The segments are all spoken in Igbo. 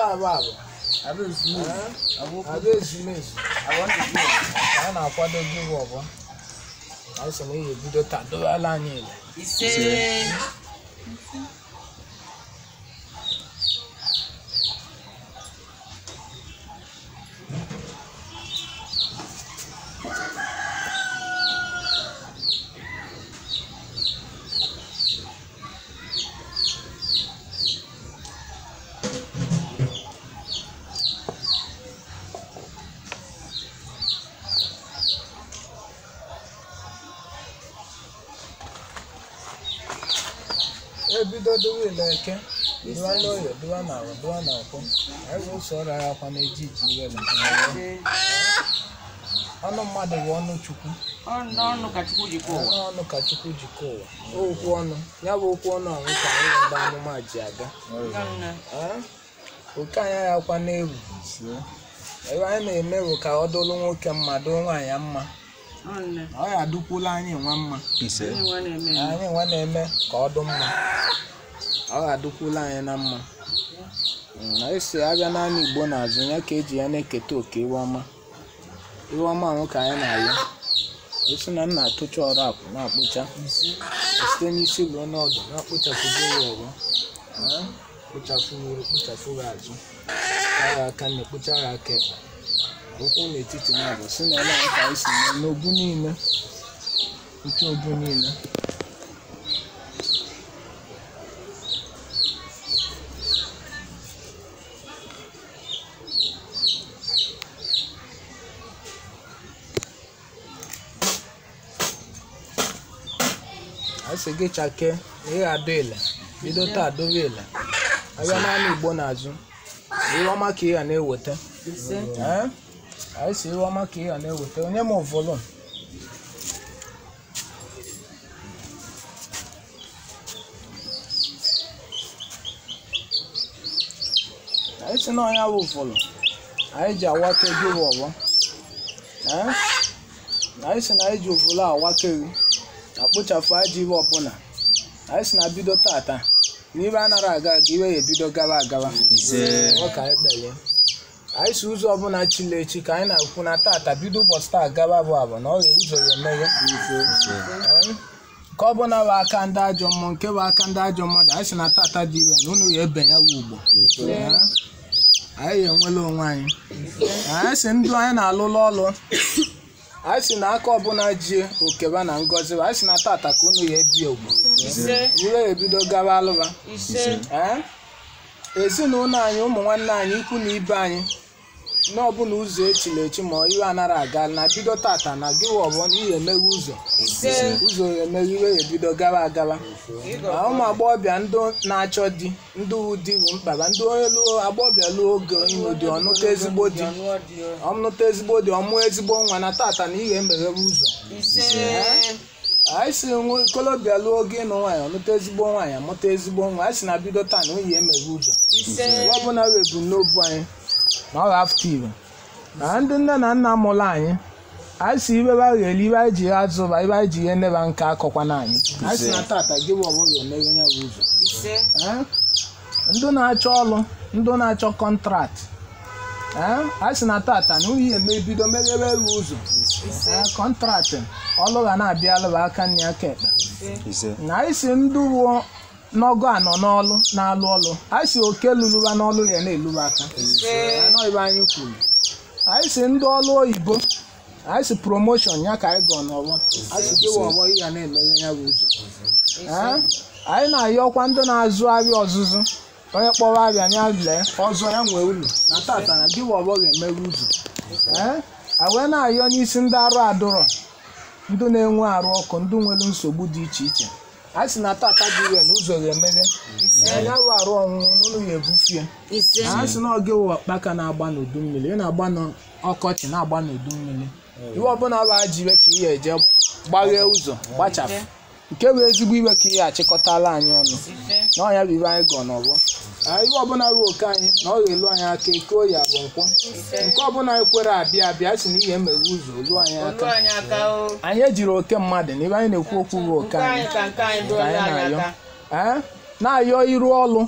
Taa bụ abụ abụ ezumezu a na-akwado gị bụ ọbọ. Anyị sị na ihe ebido taa dowela anyị ile. Ise. Ebido dowe ile eke, duwa n'oye, duwa na awọ, duwa na nkwọ. Anyị bụ ụsọ ọrụ anyị akwa na-eji iji iwele. Ọnụ mmadụ bụ ọnụ Chukwu. Ọnụ ka Chukwu ji kee ụwa. Ọnụ ọnụ ka Chukwu ji kee ụwa. Okwu ọnụ ya bụ okwu ọnụ ahụ ka anyị bụ ndị amụma ji aga. Ee? Oke anyị akwa n'ewu. Ebe anyị na-eme bụ ka ọ dụlụ nwoke mma, dụrụ nwaanyị mma. Ọ ya adụkwula anyị nwa mma. Ise. Anyị nwa na-eme ka ọ dụ mma, ọ ga-adụkwula anyị na mma. Na esi abịa n'anya Igbo n'azụ ya ka eji ya na-eketa oke iwe ọma. Iwe ọma ahụ ka anyị na-ayọ. Esi na nna atụcha ọrụ akwụ na-akpụcha site n'isi ruo n'ọdụ, na-akpụchapụgo ya ọgbọ, kpụchapụ n'iru, kpụchapụ gị azụ, kpụcha ya aka nne, kpụcha ya aka ekpe, ụkwụ n'etiti na-abụ si na ebe ahụ ka anyị si mee n'obu niile, kpụcha obu niile. A sị gị chakee na ị ga-adụ ile, bido taa dowe ile. Abịa n'ala Igbo n'azụ, ihe ọma ka ị ga na-eweta. Ee? Anyị sị ihe ọma ka ị ga na-eweta. Onye m ụvụlụ anyị sị na ọnya bụ ụvụlụ anyị ji awake gị bụ ọgbọ. Ee? Anyị sị na anyị ji ụvụlụ awake gị, akpụchapụ ajọ iwe ọbụla. Anyị sị na bido tata na iwe anara aga aga, iwe ya ebido gawa agawa. Ọ ka anyị kpelie. Anyị si ụzọ ọbụla chile echi ka anyị na-ekwu na tata bido ụbọchị taa gawa bụ abụ na ọ ga ụzọ ya emeghe. Nke ọbụla bụ aka ndị ajọ mmụọ, nke bụ aka ndị ajọ mmadụ, anyị sị na tata dị ire na unu ya ebenye wa ugbo. Anyị enwela onwe anyị. Anyị sị ndụ anyị na-alụlụ ọlụ, anyị sị na aka ọbụla ji okeba na ngọzi, anyị sị na tata ka unu ya ebi ogbo, ire ebido gawa alụba. Ezinụlọ anyị, ụmụ nwanne anyị, ikwu na ibe anyị, n'ọbụla ụzọ echiri echi ma iwe anara aga, na bido tata na gị ọbọ na ihe emeghe ụzọ, ụzọ emeghe, iwe ebido gawa agawa. Ma ụmụ agbọghọbịa ndị na-achọ di, ndị di bụ mkpaba, ndị onye lụọ agbọghọbịa lụọ oge ịnụ di, ọnụta ezigbo di, ọnụta ezigbo di, ọmụọ ezigbo nwa, na tata na ihe emeghere ụzọ. Anyị si ikolobịa lụọ oge ịnụ nwaanyị, ọnụta ezigbo nwaanyị, amụta ezigbo nwa, anyị si na bido taa na oyi emeghe ụzọ. Ọ bụla bụ ebumnobi anyị na ọ ga-afụta ibe na ndị nne na nna mụrụ anyị. Anyị si ibe ba ghele ibe anyị ji ya azụba, ibe anyị ji ihe neba nke akọkwana anyị. Anyị si na tata gị bụ ọbụla emeghe ya bụ ụzọ. Ndị na-achọ ọlụ, ndị na-achọ kọntraktị, anyị si na tata na uyi eme bido meghebe elu ụzọ kọntraktị, ọlụ ga na-abịa alụba aka nne aka ekpe. Na anyị si ndị wuo n'ọgụ anọ n'ọlụ na-alụ ọlụ, anyị si oke luluba n'ọlụ ya na-eluba aka anọ ibe anyị kwuru. Anyị si ndị ọlụ oyibo, anyị si promoshọn ya ka anyị gọọ n'ọgbọ, anyị si gịwa ọgbọ ya na-emeghe ya bụ ụzọ. Anyị na-ayọkwa ndị na-azụ ahịa ọzụzụ, onye kpọrọ abịa ya lee ọzọ ya nwee uru na tata na gịwa ọgbọ ga-emeghe ụzọ. Anyị wee na-ayọ n'isi ndị arụ adụrọ, ndị na-enwe arụ ọkụ, ndị nwere nsogbu dị iche iche, anyị sị na tata dị ire na ụzọ ga-emeghe ya bụ arụ ọnwụnwụ n'ụlọ ya ebufie. Anyị sị na ọ gị wụ ọkpaka na-agba n'udu mmiri, ị na-agba n'ọkọchị, na-agba n'udu mmiri, iwe ọbụla bụ ajọ iwe ka ị ya eje gbaghee ụzọ gbachapụ, nke bụ ezigbo iwe ka ị ya achịkọtala anyị ọnụ na ọnya bụ iwe anyị gọ n'ọgbọ. Iwe ọbụla bụ oke anyị na ọ ga-elu anyị aka eke oyi abụ nkwọ, nke ọbụla ekwere abịa abịa, sị na ihe emeghe ụzọ olu anyị aka. Anyị ejiri oke mmadụ na ibe anyị na-ekwu okwu bụ oke anyị ka anyị na-ayọ. Na-ayọ iru ọlụ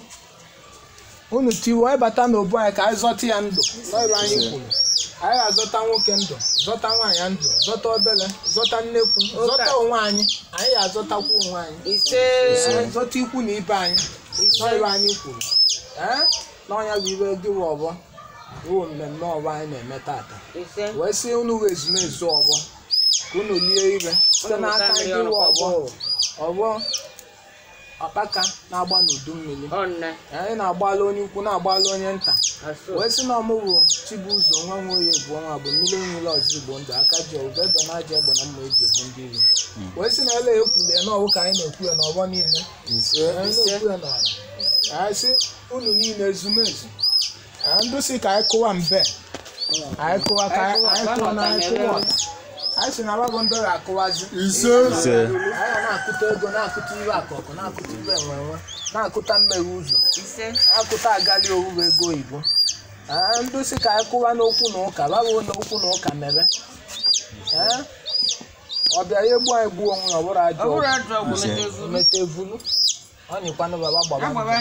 Unu tiwe anyị bata n'obu anyị ka anyị zọta ya ndụ n'ọrụ anyị kwuru. Anyị ga-azọta nwoke ndụ, zọta nwaanyị ndụ, zọta obele, zọta nnekwu, zọta onwe anyị. Anyị ga-azọtakwa onwe anyị. Zọta ikwu na ibe anyị n'ọrụ anyị kwuru. N'ọnya bụ ibe gị wụ ọbọ ruo mmemme ọbọ anyị na-eme tata. Wee sị unu wee ezumezu ọbọ ka unu lie ibe site n'aka ndị wụ ọbọ ọbọ ọkpaka na-agba n'udu mmiri. Anyị na-agbalụ onye ukwu na-agbalụ onye nta. Wee sị na ọmụwụ Chibuzo nwa nwoye bụ ọnwa bụ mmiri enwere ọzọ Igbo ndụ aka ji ọgụ ebe na aja egbe na mma eji egbu ndị iro. Wee sị na ele ekwulie n'ọwụ ka anyị na-ekwu ya n'ọgbọ niile. Anyị na-ekwu ya n'ọra. Anyị sị unu niile ezumezu. Ndụ si ka anyị kụwa mbe. Anyị kụwa ka anyị kụwa na anyị kụwa ọta. Anyị sị na agbagọ ndị ga-akụwazi. Anyị na-akụta ego, na-akụta iwe akụkụ, na-akụta iwe enwenwe, na-akụta mmeghe ụzọ, na-akụta agali owuwe ego oyibo. Ndụ si ka anyị kụwa n'okwu na ụka, gbawo n'okwu na ụka mere. Ọ bịara egbu anyị gbuo onwe ya, ọ bụrụ ajọ ọgwụ mete evulu. Ọ nyịkwanụ baba gbaba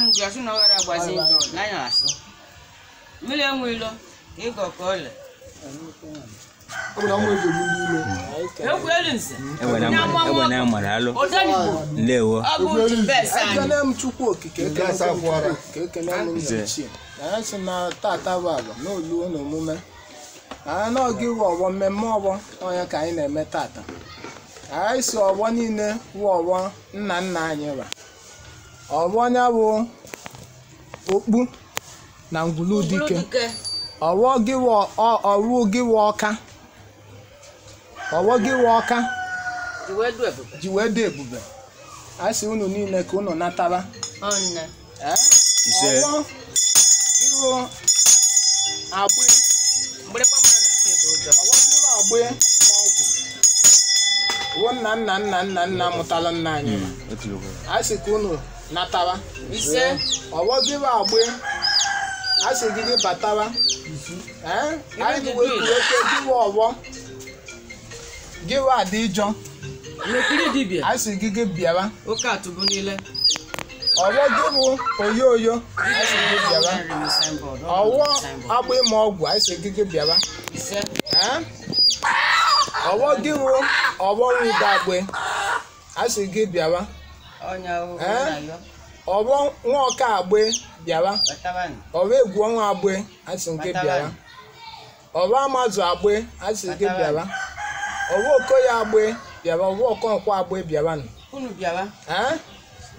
ekele m Chukwu okike, ekele m nna ochie. Anyị sị na tata bụ agba n'olu na omume n'oge iwe ọgbọ mmemme ọgbọ onye ka anyị na-eme tata. Anyị si ọgbọ niile wụ ọgbọ nna nna anyị ba ọgbọ onye bụ okpu na ngwulu dike ọwọ gị wụ ọka ọwọ gị wụ ọka ji wee dị ebube. A sị unu niile ka unu nataba. Ọwọ gị wụ agbị ọwọ gị wụ agbị ma ọgwụ wụ nna nna nna nna nna mụtara nna anyị. A sị ka unu nataba. Ọwọ gị wụ agbị a sị gị gị bataba. Anyị wee kwuo oke gị wụ ọwọ gị wụ adị ijọ a sị gị gị bịawa. Ọwọ gị wụ oyoyo a sị gị bịawa. Ọwọ agbị ma ọgwụ a sị gị gị bịawa. Ọwọ gị wụ ọwọ nwụda agbị a sị gị bịawa. Ọwọ nwa ọka agbị bịawa. Ọwọ egwu ọnwa agbị a sị gị bịawa. Ọwọ amazụ agbị a sị gị bịawa. Ọwọ okoye agbị bịawa. Ọwọ ọkọnkwo agbị bịawa.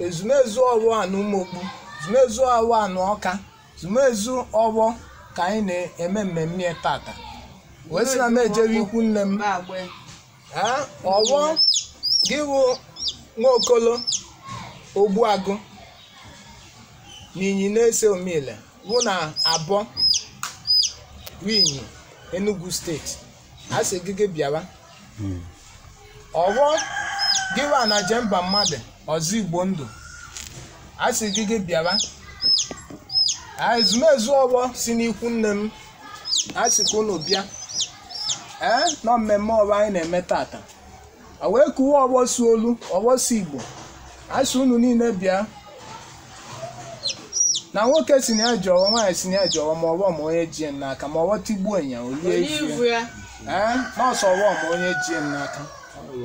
Ezumezu ọwọ anụ ụmụokpu, ezumezu ọwọ anụ ọka, ezumezu ọwọ ka anyị na-eme mmemme tata. Wee sị na m ejere ikwu nne m. Ọwọ gị wụ nwaokolo ogbuagụ n'inyi na-ese omile wụ na abọ winyi Enugu steeti a sị gị gị bịawa. Ọwọ gị wụ na jemba mmadụ ọzọ Igbo ndụ a sị gị gị bịawa. Ezumezu ọwọ si n'ikwu nne m a sị ka unu bịa nọ mmemme ọwọ anyị na-eme tata. O wee kuwe ọwọ si olu ọwọ si Igbo a sị unu niile bịa. Na nwoke si na ya ji ọwọ, nwaanyị si na ya ji ọwọ, ma ọwọ ma onye ji n'aka, ma ọwọ tigbuo ịnya olie efi ya. Nọọsụ ọwọ ma onye ji n'aka.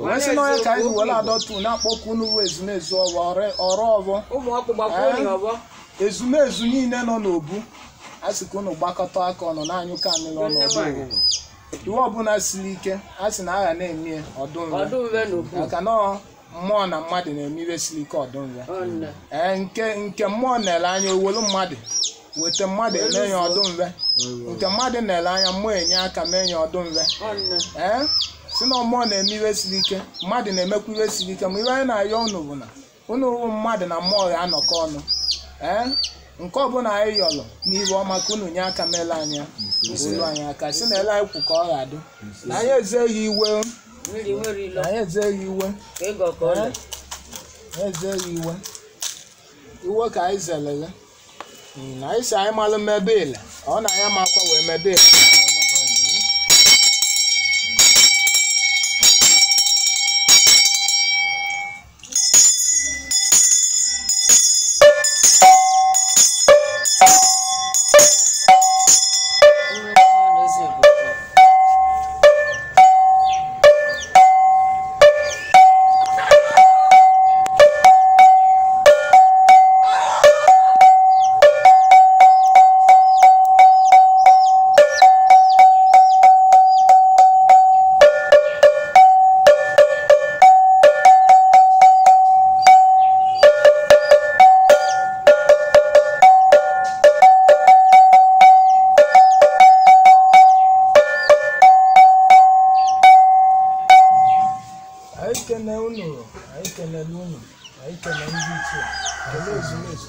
Wee sị na onye ka anyị were adọtu na-akpọkwu unu wụ ezumezu ọwọ ọrụ ọwọ ezumezu niile nọ n'obu a sị ka unu gbakọta aka ọnụ na-anyụkọ amịrị ọnụ ọbụ owuwu. Iwe ọbụla siri ike a sị na agha na-eme ọdụ nre maka na mmụọ na mmadụ na-eme iwe siri ike ọdụ nre. Nke mmụọ na-ele anya owelu mmadụ weta mmadụ eme ya ọdụ nre, nke mmadụ na-ele anya mmụọ enye aka mee ya ọdụ nre. Si na mmụọ na-eme iwe siri ike, mmadụ na-emekwa iwe siri ike, ma iwe anyị na-ayọ unu bụ na unu wụ mmadụ na mmụọ ga-anọkọ ọnụ. Nke ọbụla anyị yọrọ n'iwe ọma ka unu nye aka meela anyị olu anyị aka si na ele anyị kwu ka ọ ga-adụ na anyị ezeghị iwe, na anyị ezeghị iwe, ezeghị iwe iwe ka anyị zelele na anyị si anyị malụ mmebe ile ọ na anyị amakwa wee mebe ile.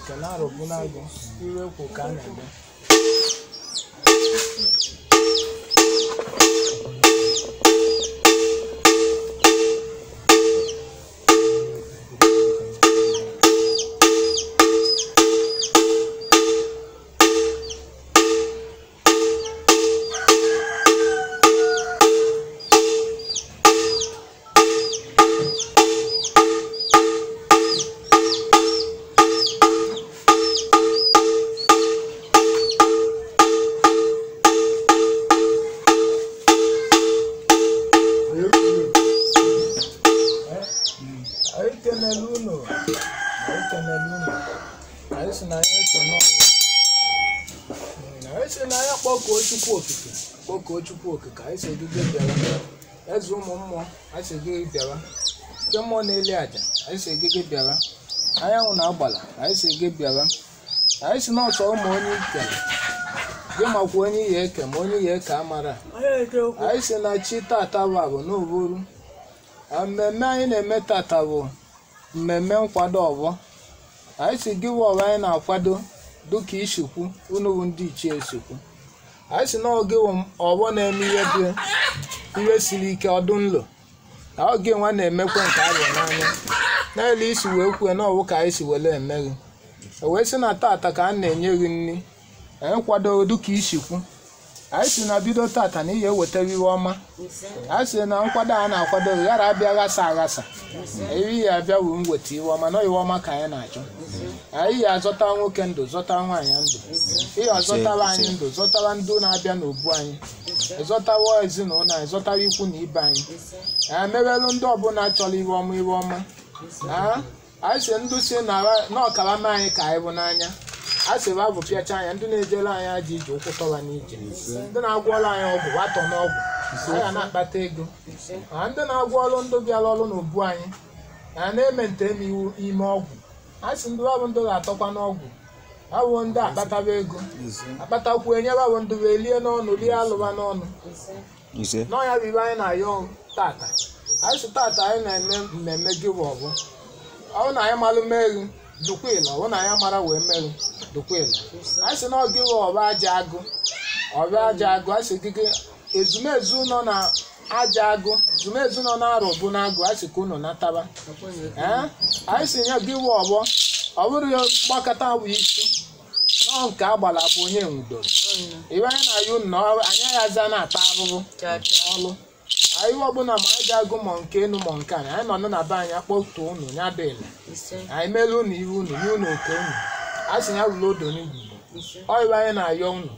Kene Arọbụnagụ, iwe kwu ka a na-eme. Kpọkuo Chukwu Okike, anyị si gị bịara. Eze ụmụ mmụọ, anyị si gị bịara. Nke mmụọ na-eli aja, anyị si gị bịara. Anyanwụ na-agbala, anyị si gị bịara. Anyị si n'ọsọ ụmụ onye ikele, gị makwa onye ihe eke ma onye ihe eke amara. Anyị si na chi tata bụ n'oboru. Mmemme anyị na-eme tata bụ mmemme nkwado ọgbọ. Anyị si gị wụ ọgbọ anyị na-akwado dịka isikwu, unu bụ ndị ichie esikwu. Anyị si na oge ọgbọ na-eme ihe dị ihe siri ike ọdụ nlo, na oge nwa na-emekwa nke abụ n'anya n'elu isi wee kwue na ọwụ ka anyị si wele emeghi. E wee sị na tata ka a na-enye gị nri, anyị kwadoro dịka isikwu. Anyị si na bido tata na ihe ewetara iwe ọma. Anyị si na nkwado a na-akwado gị ghara abịa ghasa aghasa. Ihe ya abịa wụ mweta iwe ọma, na iwe ọma ka anyị na-achọ. Anyị ya azọta nwoke ndụ, zọta nwaanyị ndụ. Ihe azọtara anyị ndụ, zọtara ndụ na-abịa n'obu anyị, zọtawa ezinụlọ anyị, zọtara ikwu na ibe anyị. Anyị mewelu ndị ọbụla chọrọ iwe ọma iwe ọma. Anyị si ndụ si na ọkara ma anyị ka anyị bụ n'anya. A sị ba bụ pịacha anya, ndị na-ejere anyị aja ije ụkwụ tọwa n'ije, ndị na-agwọ ọrụ anyị ọgwụ watọ n'ọgwụ, anyị na-akpata ego. Ndị na-agwọ ọrụ ndị bịara ọrụ n'obu anyị, anyị na-eme nte eme iwu ime ọgwụ. A sị ndị babụ ndị ga-atọkwa n'ọgwụ, awụ ndị akpataba ego, akpatakwu enye babụ ndị wee lie n'ọnụ, lie alụba n'ọnụ. N'ọnya bụ ibe anyị na-ayọ tata. Anyị sị tata anyị na-eme mmemme gị bụ ọgbọ. Ọ na anyị malụ mmeri dukwila, ọ na anyị mara wee mmeri dukwila. Anyị sị na ọ gị bụ ọba aja agụ, ọba aja agụ. Anyị sị gị ezumezu nọ na aja agụ, ezumezu nọ na Arọbụnagụ, anyị sị ka unu nataba. Anyị sị ya gị bụ ọgbọ, ọ bụrụ ya gbakọta bụ isi nọ nke agbala bụ onye nwudoro. Iwe anyị na-ayọ unu na anyị aghazi na-ata ahụhụ n'ọlụ. Anyị ọbụla ma aja agụ ma nke enu ma nke anyị, anyị nọ na be anyị akpọtuo unu ya dịla. Anyị meelu unu iwe unu, nye unu oke unu. A sị ya wụlụ odo n'igwugwu. Ọ iwe anyị na-ayọ unu.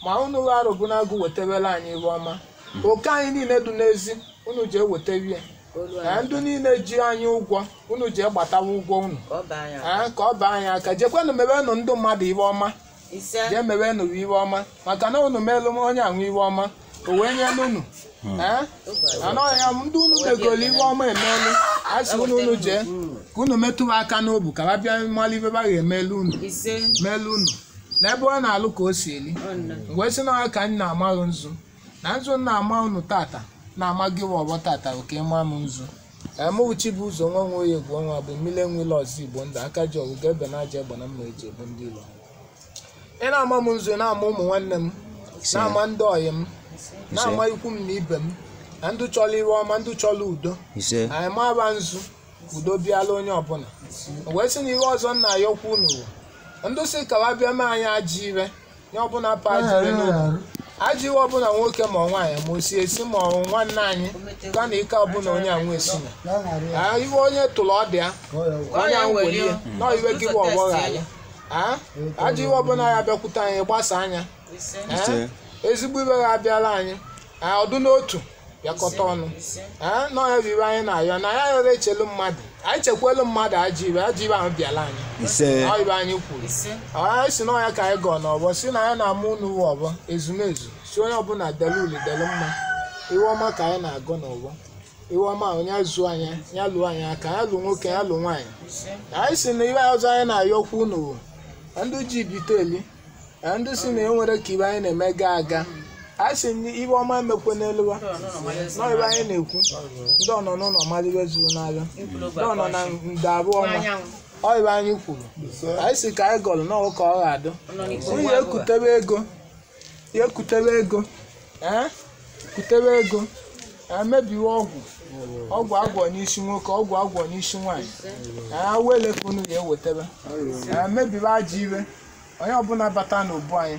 Ma unu Arọbụnagụ wetewela anyị iwe ọma. Oke anyị niile dị n'ezi, unu jee wetewie. Ndị niile ji anyị ụgwọ, unu jee gbatawa ụgwọ unu. Ka ọ baa anyị aka. Jekwanụ mewenụ ndị mmadụ iwe ọma. Jee mewenụ iwe ọma. Maka na unu meelu onye anwụ iwe ọma, o wee nyelu unu. Anọghị ndị unu megolu iwe ọma emelu. A sị unu unu jee ka unu metụwa aka n'obu ka ha bịa mmalụ ibe ba ga-emelu unu. Melu unu. N'ebe ọ na-alụ ka o si eli. Mgbe sị na ọya ka anyị na-amaghị nzu. Na nzu na-ama unu tata, na-ama gị ọgbọ tata oke ịma m nzu. Emeuchi bụ ụzọ nwa nwe onye egwu ọnwa bụ mmiri enwele ọzọ Igbo ndụ aka ji ọgụgụ ebe na aja egbe na mma eji ebu ndị ilo. Ị na-ama m nzu, na-ama ụmụ nwanne m, na-ama ndị ọyị m, na-ama ikwu m na ibe m, na ndị chọrọ iwe ọma, ndị chọrọ udo. Anyị maba nzu, udo bịala onye ọbụla. Wee sị na ihe ọzọ nna ya okwu unu bụ ndị si ka wa bịa mee anyị ajọ ire, nye ọbụla pa ajọ ire n'obi. Ajọ iwe ọbụla nwoke ma nwaanyị ma o si esi ma ọ nwanne anyị ka na ike ọbụla onye anwụ esi na iwe onye tụrụ ọ dị ya onye ahụ welie na iwe gị bụ ọgbọ ghara. Ajọ iwe ọbụla ya bịakwute anyị gbasa anya. Ezigbo iwe ya abịala anyị, ọdụ n'otu bịakọta ọnụ. N'ọnya bụ iwe anyị na-ayọ na anyị ayọrọ echelu mmadụ, anyị chekwelu mmadụ ajọ iwe, ajọ iwe ahụ bịala anyị. Ọ iwe anyị kwuru. Anyị si n'ọnya ka anyị gọọ n'ọgbọ, si na anyị na-ama unu uwe ọgbọ ezumezu, si onye ọbụla delu uli delu mma. Iwe ọma ka anyị na-agọ n'ọgbọ. Iwe ọma onye zụọ anyị, ya lụọ anyị aka, ya lụ nwoke, ya lụ nwaanyị. Anyị si na iwe ọzọ anyị na-ayọkwu unu bụ ndị ji bite eli, ndị si na enwere ka iwe anyị na-eme gaa aga. A sị na iwe ọma emekwe n'elu nọ iwe anyị na-ekwu. Ndị ọnọ n'ụlọ mara iwe zuru n'agha, ndị ọnọ na ndabụ ọnwa Ọ ibe anyị kwuru anyị si ka anyị gọrọ n'ọrụ ka ọ ga-adụ. Onye ekutebe ego ya ekutebe ego kutebe ego emebiwe ọgwụ ọgwụ agwọ n'isi nwoke ọgwụ agwọ n'isi nwaanyị awelefunu ya ewetebe emebiwe ajọ iwe onye ọbụla bata n'obu anyị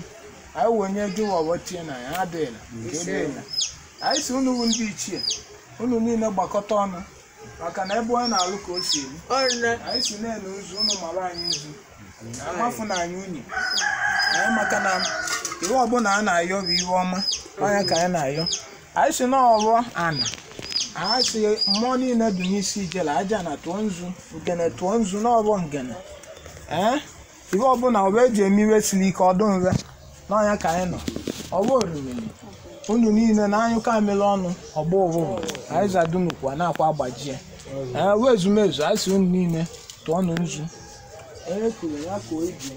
anyị wenye gị tie na ya adịghịla nke anyị si unu ndị ichie unu niile gbakọta ọnụ maka na ebe onye na-alụ ka o si eri anyị si na-enu nzu unu mara anyị nzu amafu na anyị unyi anyị maka na iwe ọbụla a na-ayọ bụ iwe ọma onye ka anyị na-ayọ anyị si n'ọrụ ana anyị si mmụọ niile dị n'isi ijele aja na tụọ nzu ngene tụọ nzu n'ọrụ ngene iwe ọbụla ọbụ eji eme iwe siri ike ọdụ nre n'ọnya ka anyị nọ ọgbọ oriri unu niile na-anyụkọ amịrị ọnụ ọgbọ ụvụvụ anyị zadunukwa na-akwa agbajie wee ezumezu anyị si unu niile tụọnụ nzu onye kwuru ya ka o ibie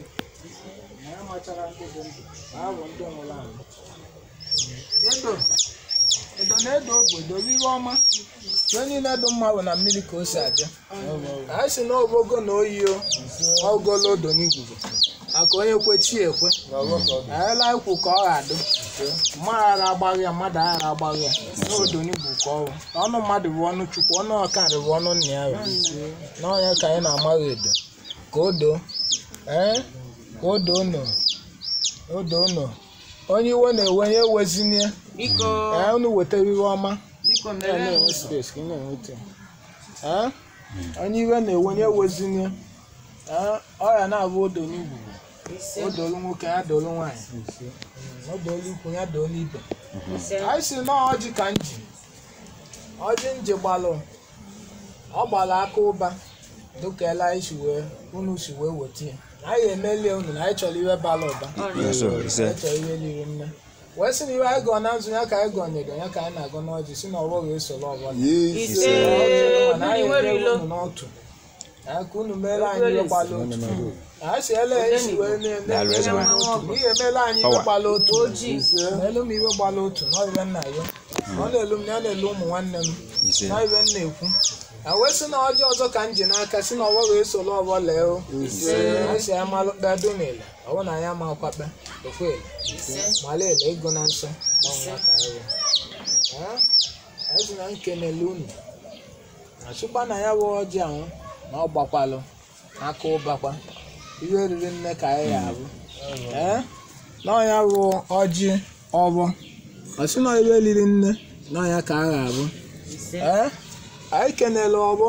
na ya machara ndị dị ndụ ma ha bụ ndị nwụrụ anwụ. Edo edo na-edo obodo iwe ọma onye niile dị mma bụ na mmiri ka o si abịa anyị si na obogo na oyi ogolo odo n'igwugwu maka onye kwe chi ekwe anyịla ikwu ka ọ ga-adụ mmadụ aghara agbaghị ya mmadụ aghara agbaghị ya n'odo n'igwu ka ọ bụ ọnụ mmadụ bụ ọnụ Chukwu ọnụ ọkanrị bụ ọnụ nna ya n'ọnya ka anyị na-amaghị edo ka o doo ka o doo nọ o doo nọ onye iwe na-ewe ya ewezinie unu wetara iwe ọma onye iwe na-ewe ya ewezinie ọrịa na-abụ odo n'igwu o dolu nwoke ya dolu nwaanyị o dolu ikwu ya dolu ibe anyị si na ọjị ka nji ọjị nji gbalụ ọ gbara aka ụba dịka ele anyị si wee unu si wee weta ya anyị emelie unu na anyị chọrọ iwe bara ụba anyị chọrọ iwe liri nne wee sị na iwe anyị gọọ na nzu ya ka anyị gọnyere ya ka anyị na-agọ n'ọjị si na ọgbọ ga-esoro ọgbọ na anyị emere unu n'otu ka unu meere anyị ihe gbara otu anyị si ele esi wee na-eme ihe emela anyị ihe gbara otu n'elu m iwe gbara otu na iwe nna ya ọ na-elu m ya na-elu ụmụ nwanne m na iwe nna ekwu a wee sị na ọjọọ ọzọ ka m ji n'aka si na ọgbọ ga-esoro ọgbọ lee o anyị si ya malụ kpedo n'ele ọwụ na ya ma akwakpe okwe ele mala ele ego na nsọ na ọnwa ka anyị anyị si na nkenele unu na sịkwa na ya bụ ọjị ahụ na ọ gbakwalụ aka ụbakwa ihe riri nne ka anyị ga-abụ n'ọnya bụ ọjị ọbọ ọ sị na ihe riri nne n'ọnya ka a ga-abụ anyị kenele ọbọ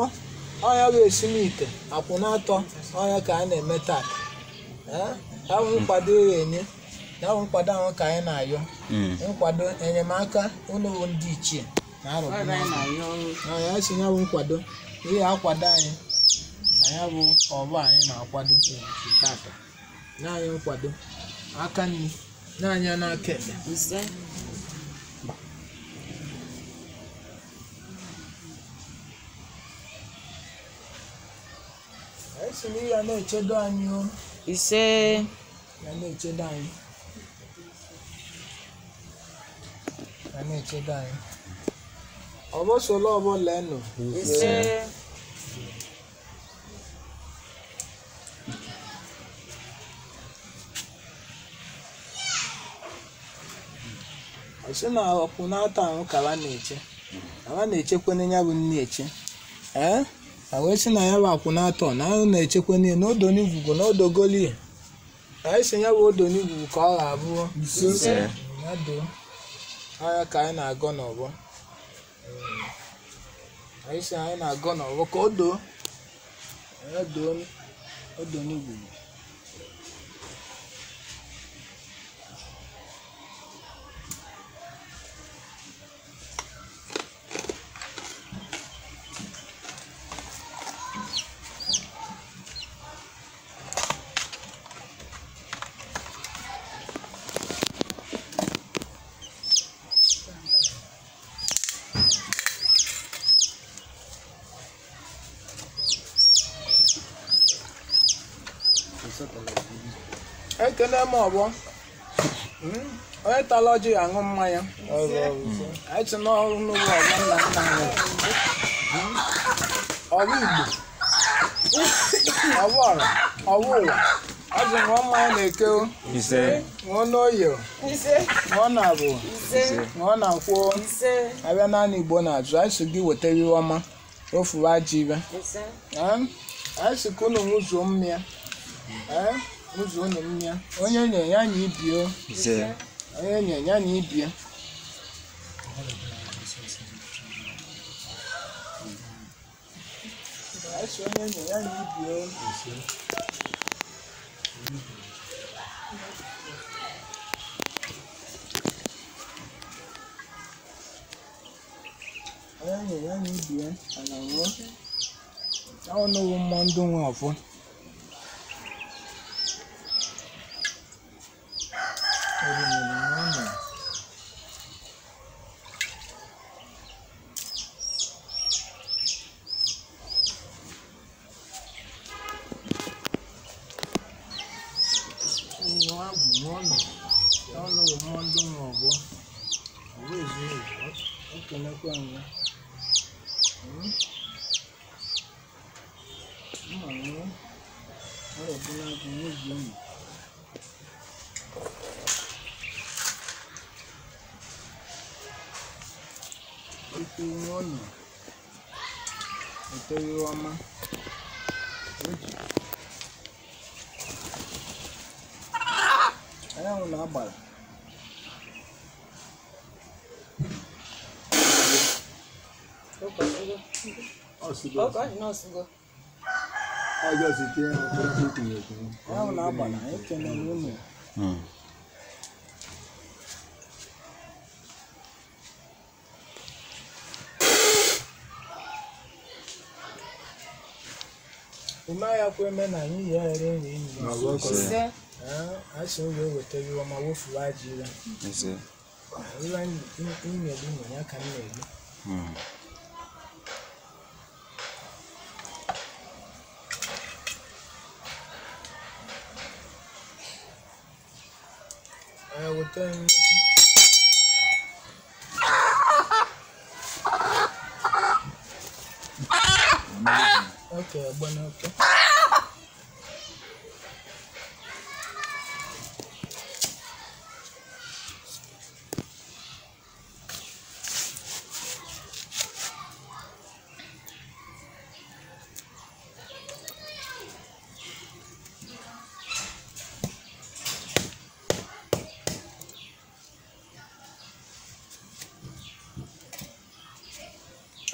ọnya bụ esimite akwụna atọ ọnya ka anyị na-eme taa ya bụ nkwado ya enye ya bụ nkwado ahụ ka anyị na-ayọ nkwado enyemaka unu bụ ndị ichie na arụbụ ya si ya bụ nkwado ihe akwado anyị na ya bụ ọbọ anyị na-akwado tata nye anyị nkwado aka nri nye anyị n'aka ekpe anyị si na ya na-echedo anyị o ise ya na-echedo anyị ya na-echedo anyị ọbọ solo ọbọ leenụ ise ọsị na ọkwụ na-atọ ahụ ka ha na-eche ha na-echekwana ya bụ nne eche a wee sị na ya bụ akwụ na-atọ na ahụ na-echekwana ya n'odo n'igwugwu na odo golie anyị sị ya bụ odo n'igwugwu ka ọ ga-abụ ya doo anya ka anyị na-agọ n'ọgbọ anyị sị anyị na-agọ n'ọgbọ ka o doo ya doo odo n'igwugwu. Ekene m ọgbọ onye tara ọjị aṅụ mmanya anyị si n'ọrụ n'ụlọ ọgbọ nna nna anyị ọrụ Igbo Ọwụ ọra, ọwụ ụwa. Azụ ṅụọ mmanya na-eke o. Ise. Ṅụọ n'oye o. Ise. Ṅụọ na abụ. Ise. Ṅụọ na nkwụ. Ise. Abịa naanị Igbo na-azụ, anyị sị gị wetara ihe ọma, rofuwa ajọ ibe. Ise. Anyị sị ka unu ṅụzuo mmịa. Ṅụzuo unu mmịa. Onye nye ya nya ibie o. Ise. Onye nye ya nya ibie. Anyị sị onye nye ya nya ibie o. Onye nye ya nya ibie, ana nwụọ. Ahụ n'ụwụ mmụọ ndị nwe ọfọ. Orimiri nwa nọ. Nwa agwụ nwa nọ. Ahụ n'ụwụ mmụọ ndị nwe ọfọ. Ọwụ ezu ezu, o kenekwa nwa. Mma nwa. Ọ bụ na-agụ n'ozu ụmụ. Ikwu nwa nọ. Eteghị ọma. Oji. Anyanwụ na-agbara. Anyanwụ na-agbara, anyị kenere unu. Ume ya kwa eme na anyị ya ere nri enyi ya. Ise. Anyị sị ụlọ eweta ihe ọma wofuo ajọ ire. Ise. Ihe nyere unu ya ka m na-eri. Weta nnukwu. Okay, agbana oke.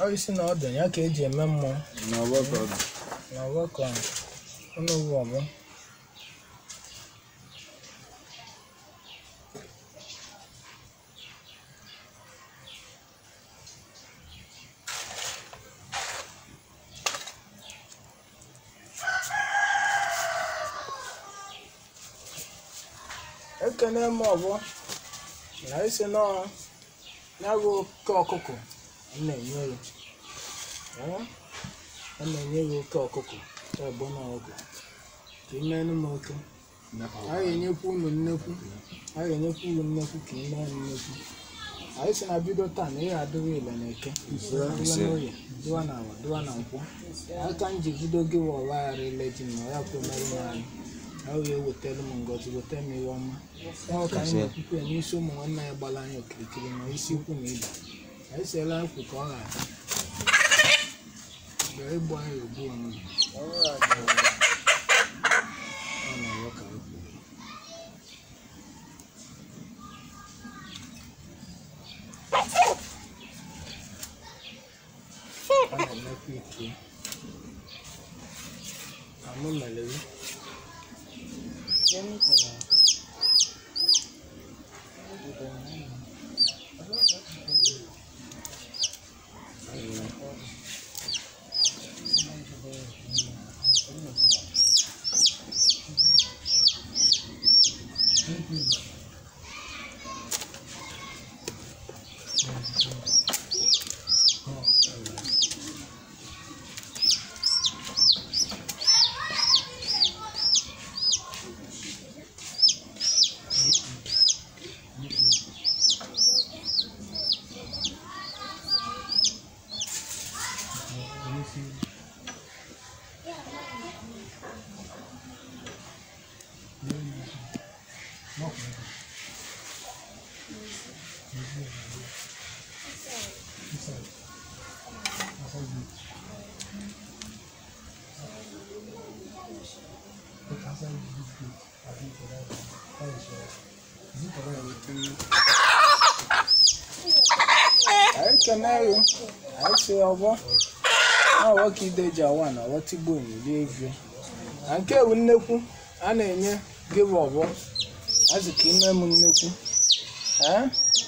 Ọ isi na ọdụ ya ka eji eme mmụọ. Na ọgbakọ. Na ọgbakọ ọnụ ụwa ọgbọ. Ekene m ọgbọ na isi nọọ ya bụ oke ọkụkọ m na-enye ya. A na-enye gị oke ọkụkọ ọgbọ na ọgụ ka ị mee m oke. A ga-enyekwa unu nnekwu, a ga-enyekwa unu nnekwu ka ị mee nnekwu. Anyị sị na bido taa na ị ga-adịrị ile na eke, dịwa n'oye, dịwa na awa, dịwa na nkwọ. Aka m ji bido gị wa ọgbaghara ile ji m na ya kwe merụ m anyị. Ọ ga-ewetara m ngọzi, weta m ihe ọma. Ya ka anyị na-ekwukwe ya n'isi ụmụ nwanne anyị gbara anyị okirikiri ma isi ikwu na ibe. Anyị siela akwụ ka ọ ga-ata. Mgbe ịgbu anyị ogbu onwe ọ na-aghọ ka ekwu. Ọ na-emekwa ike. Amụ mere gị. Ekene yo anyị si ọgbọ na ọgbọ ka ide ji awa na ọgbọ tigbo rie evie na nke ewu nnekwu a na-enye gị bụ ọgbọ azụ ka ime m nnekwu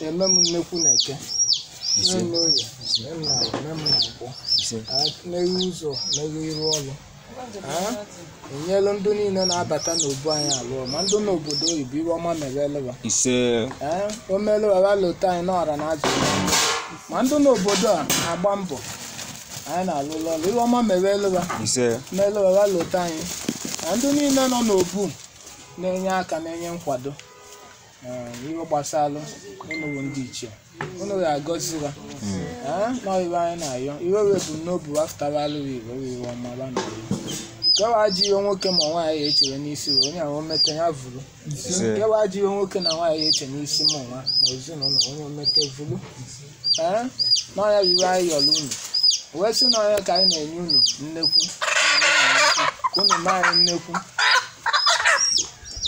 eme m nnekwu na eke eme m n'oye eme m na eme m na nkwọ meghe ụzọ meghe iru ọrụ enyelu ndị niile na-abata n'obu anyị alụọ ma ndị n'obodo oyibo iwe ọma mereleba o melụwa lota anyị n'ọra na azụ ma ndị n'obodo a na-agba mbọ anyị na-alụ ụlọ ọrụ iwe ọma mereleba melụwa lota anyị na ndị niile nọ n'obu na-enye aka na-enye nkwado iwe gbasalụ unu ndị ichie unu ga-agọzi ha n'iwe anyị na-ayọ iwe wee n'obu afụtara iwe iwe ọma ba na-ayọ kewa ajọ ihe nwoke ma nwaanyị ya echere n'isi onye ahụ omete ya vụrụ kewa ajọ ihe nwoke na nwaanyị ya eche n'isi ma nwa ma ezinụlọ onye omete vụrụ n'ọnya bụ iwe anyị yọrọ unu wee sị n'ọnya ka anyị na-enye unu nnekwu ka unu mee anyị nnekwu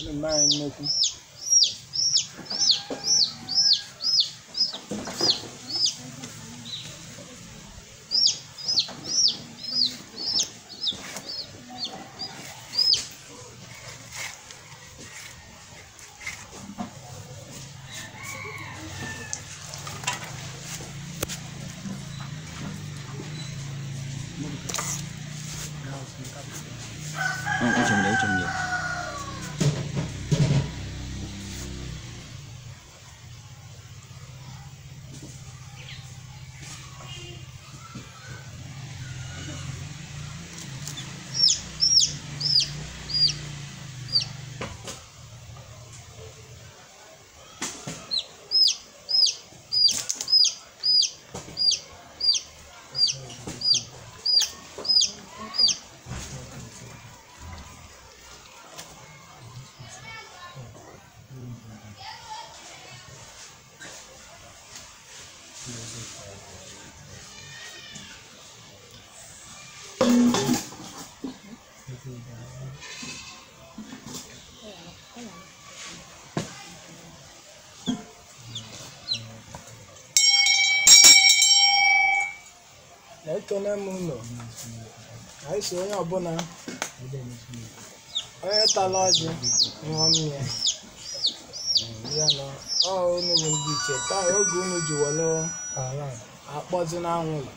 unu mee anyị nnekwu. Ekene m ụlọ anyị si onye ọbụla onye tara ọjị ṅụọ mmiri ya na ọ unu bụ ndị iche taa oge unu ji were akpọzi n'anwụrụ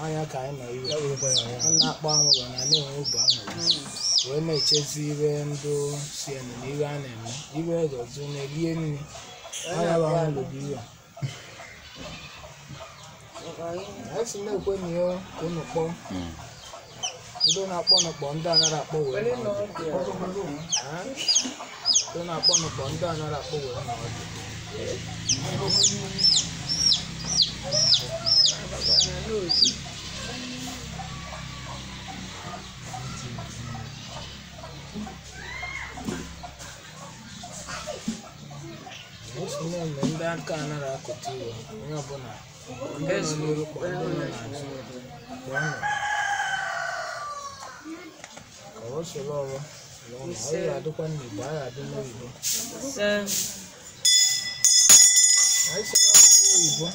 anya ka anyị nọ iwe a na-akpọ anwụrụ na na-enwe obu anwụrụ wee na-echezi iwe ndụ si na iwe a na-eme iwe egozi na-erie nri anya bụ anwụrụ bụ iwe anyị si na-ekwe na ihe ka unu kpọọ ndị na-akpọ n'ụkpọ ndị anaghị akpọ wee ndị na-akpọ n'ụkpọ ndị anaghị akpọ wee n'ọdụ. Anyị si na-eme ndị aka anaghị akụta iwe onye ọbụla ndị nọ n'iru kpọọ ndị nọ n'azụ kpọọ nụ ka ọ soro ọrụ anyị ga-adịkwa n'Igbo anyị ga-adị n'oyibo anyị si n'oyibo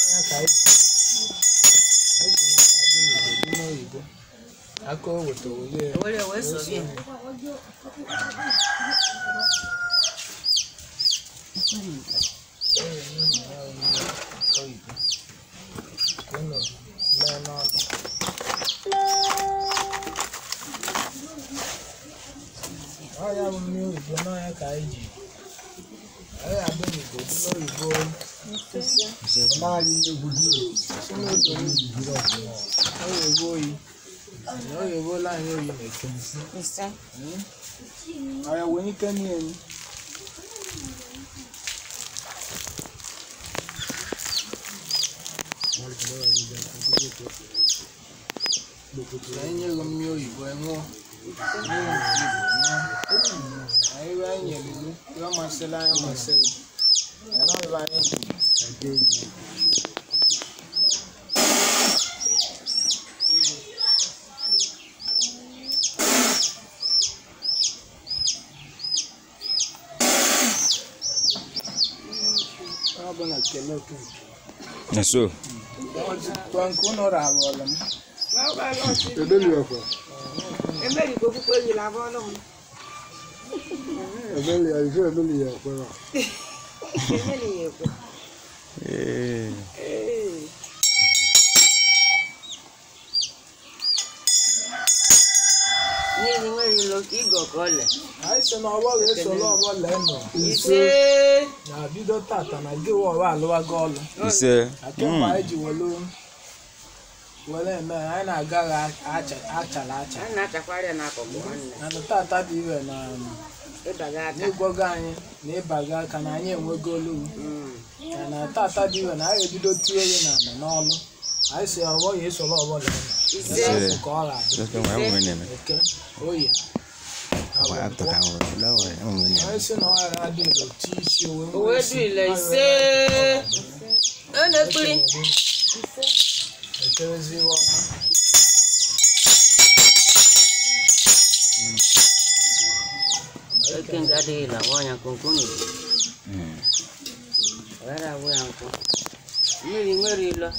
ọnya ka anyị si na anyị adị n'Igbo dị n'oyibo aka o weta olie oyibo unu mee n'ọnụ. Ọya bụ mmiri oyibo n'ọnya ka anyị ji anyị adị n'Igbo dị n'oyibo si n'oge oyibo oyi na oyibo la anyị oyi na-eke ọya wee ike nne m. Anyị nyere mmiri oyibo ṅụọ anyị anyị nyere iwu ihe masịrị anyị masịrị anyị anyị. Ọ bụ na kelee oke nke. Nso. Kwa nke unu rahụrụ m. Ee. Mmiri nwere ilo ka ịgọ ka ọlẹ. Anyị sị na ọgbọ ga-esoro ọgbọ lee nọ. Ise. Na bido tata na gị ọwa alụwago ọlụ. Ise. Na kemgbe anyị ji were were eme anyị na-aga achara acha. A na-achakwara ya n'akụkụ nwanne. Na tata dị ire na Ịbaga aka. n'ịgwago anyị na ịbaga aka na anyị enwego olu. Na na tata dị ire na anyị ebido tie ya n'ala n'ọlụ. Anyị sị ọgbọ ga-esoro ọgbọ lee nọ. Ise. Ise ka ọ ga-adị. Lọ́sọ̀ wọn àwọn ènìyàn. Eke, oye. Àwọn àtọ̀kà àwọn lọ́wọ́ àwọn ènìyàn. Anyị sị na ọ ghara adị ire tie isi owe Owe du ile ise. Ọ na-ekpiri. Ekerezi iwe ọma. Eke nke adịghị la nwaanyị nkonko n'obi. Ọ ghara abụ ya nkụ. Mmiri nwere ilo.